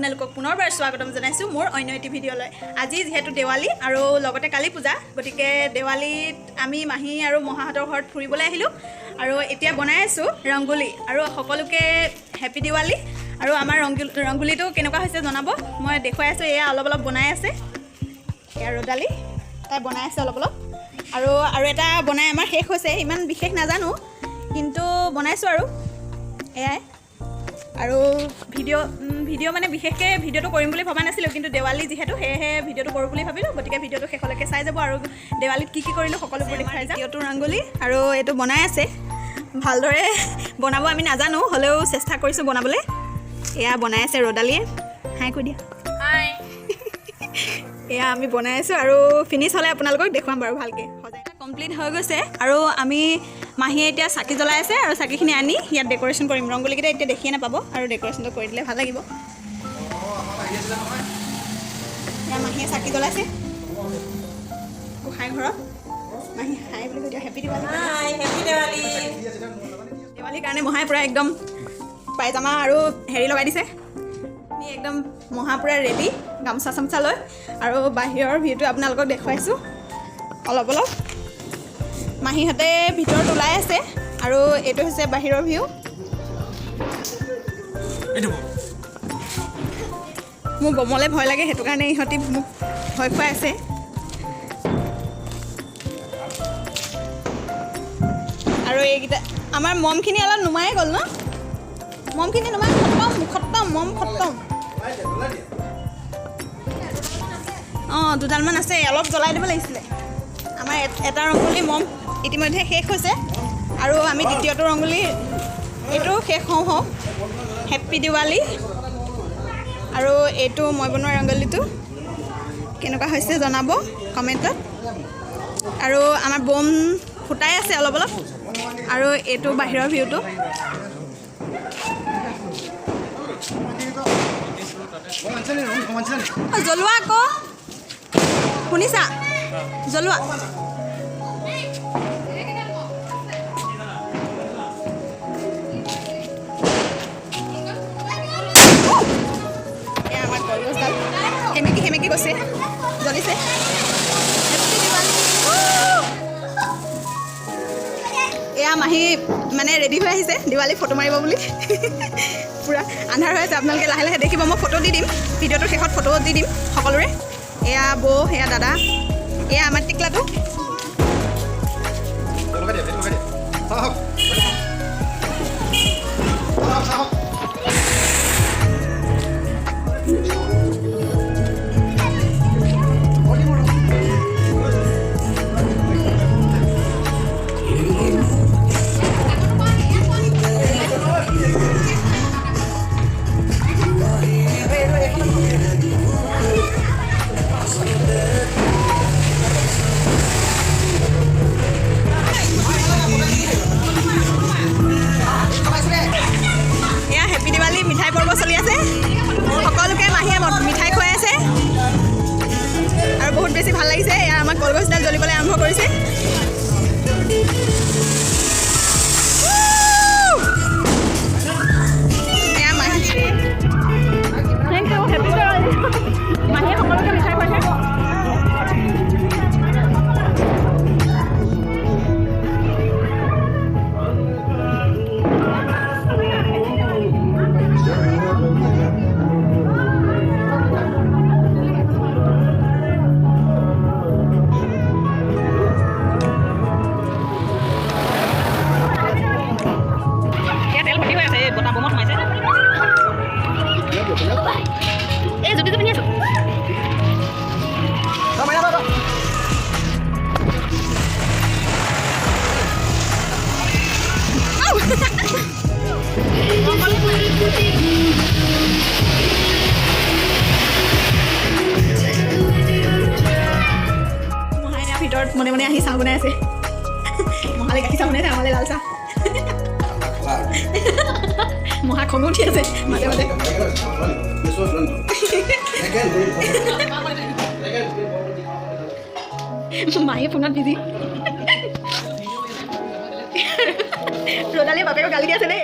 আপোনালোকক পুনৰবাৰ স্বাগতম জনাইছোঁ মোৰ অন্য এটি ভিডিঅ'লৈ। আজি যিহেতু দেৱালী আৰু লগতে কালী পূজা, গতিকে দেৱালীত আমি মাহী আৰু মহাহঁতৰ ঘৰত ফুৰিবলৈ আহিলোঁ আৰু এতিয়া বনাই আছোঁ ৰংগোলী। আৰু সকলোকে হেপী দেৱালী। আৰু আমাৰ ৰংগোলীটো কেনেকুৱা হৈছে জনাব। মই দেখুৱাই আছোঁ, এয়া অলপ অলপ বনাই আছে। এয়া ৰ'দালি, তাই বনাই আছে অলপ অলপ। আৰু আৰু এটা বনাই আমাৰ শেষ হৈছে, ইমান বিশেষ নাজানো কিন্তু বনাইছোঁ আৰু এয়াই। আৰু ভিডিঅ' ভিডিঅ' মানে বিশেষকৈ ভিডিঅ'টো কৰিম বুলি ভবা নাছিলোঁ, কিন্তু দেৱালী যিহেতু সেয়েহে ভিডিঅ'টো কৰোঁ বুলি ভাবিলোঁ। গতিকে ভিডিঅ'টো শেষলৈকে চাই যাব আৰু দেৱালীত কি কি কৰিলোঁ সকলোবোৰ দেখুৱাই যাম। ভিডিঅ'টো ৰংগোলী আৰু এইটো বনাই আছে, ভালদৰে বনাব আমি নাজানো, হ'লেও চেষ্টা কৰিছোঁ বনাবলৈ। এয়া বনাই আছে ৰ'দালিয়ে, হাই কৈ দিয়া। হাই। এয়া আমি বনাই আছোঁ আৰু ফিনিছ হ'লে আপোনালোকক দেখুৱাম বাৰু ভালকৈ। সজাই কমপ্লিট হৈ গৈছে আৰু আমি মাহীয়ে এতিয়া চাকি জ্বলাই আছে আৰু চাকিখিনি আনি ইয়াত ডেক'ৰেশ্যন কৰিম। ৰংগোলীকেইটা এতিয়া দেখিয়ে নাপাব আৰু ডেক'ৰেশ্যনটো কৰি দিলে ভাল লাগিব। এয়া মাহীয়ে চাকি জ্বলাইছে গোঁসাই ঘৰত। মাহী হাই বুলি কৈ দিয়া, হেপী দিৱালী। হাই, হেপী দেৱালী। দেৱালীৰ কাৰণে মহাই পূৰা একদম পায়জামা আৰু হেৰি লগাই দিছে। আমি একদম মহা পূৰা ৰেডি গামোচা চামোচা লৈ। আৰু বাহিৰৰ ভিউটো আপোনালোকক দেখুৱাইছোঁ অলপ অলপ। মাহীহঁতে ভিতৰত ওলাই আছে আৰু এইটো হৈছে বাহিৰৰ ভিউ। এইটো। মোৰ বমলৈ ভয় লাগে, সেইটো কাৰণে ইহঁতি মোক ভয় খুৱাই আছে। আৰু এইকেইটা আমাৰ মমখিনি অলপ নুমাই গ'ল ন? মমখিনি নুমাই খতম খতম, মম খতম। অঁ, দুডালমান আছে, অলপ জ্বলাই দিব লাগিছিলে। আমাৰ এটা ৰংগোলী মম ইতিমধ্যে শেষ হৈছে আৰু আমি দ্বিতীয়টো ৰংগোলী এইটো শেষ হওঁ হওঁ। হেপ্পী দিৱালী। আৰু এইটো মই বনোৱা ৰংগোলীটো কেনেকুৱা হৈছে জনাব কমেণ্টত। আৰু আমাৰ বম ফুটাই আছে অলপ অলপ। আৰু এইটো বাহিৰৰ ভিউটো। অ, জ্বলোৱা আকৌ, শুনিছা? জ্বলোৱা। এয়া আমাৰ কলগছডাল সেমেকি সেমেকি গৈছে, জ্বলিছে। এয়া মাহী মানে ৰেডি হৈ আহিছে দিৱালী ফটো মাৰিব বুলি। পূৰা আন্ধাৰ হৈ আছে, আপোনালোকে লাহে লাহে দেখিব। মই ফটো দি দিম, ভিডিঅ'টোৰ শেষত ফটো দি দিম সকলোৰে। এয়া বৌ, এয়া দাদা, এয়া আমাৰ টিকলাটো। লগাই দিয়া, লগাই দিয়া। চাহক চাহক চাহক। এয়া হেপী দিৱালী মিঠাই পৰ্ব চলি আছে। সকলোকে মাহীয়ে মিঠাই খুৱাই আছে আৰু বহুত বেছি ভাল লাগিছে। এয়া আমাৰ কলগছডাল জ্বলিবলৈ আৰম্ভ কৰিছে। এয়া মাহী, thank U, happy Diwali. মাহীয়ে সকলোকে মিঠাই খুৱাইছে। এয়া তেল ভৰ্তি হৈ আছে, এই বতাহ বমত সোমাইছে। এই জুতি পিন্ধি আছো। মহাই এয়া ভিতৰত মনে মনে আহি চাহ বনাই আছে। মহালে গাখীৰ চাহ বনাইছে, আমালে লাল চাহ। মহা খং উঠি আছে মাজে মাজে। মাহীয়ে ফোনত বিজি। ৰ'দালিয়ে বাপেকক গালি দি আছে দেই।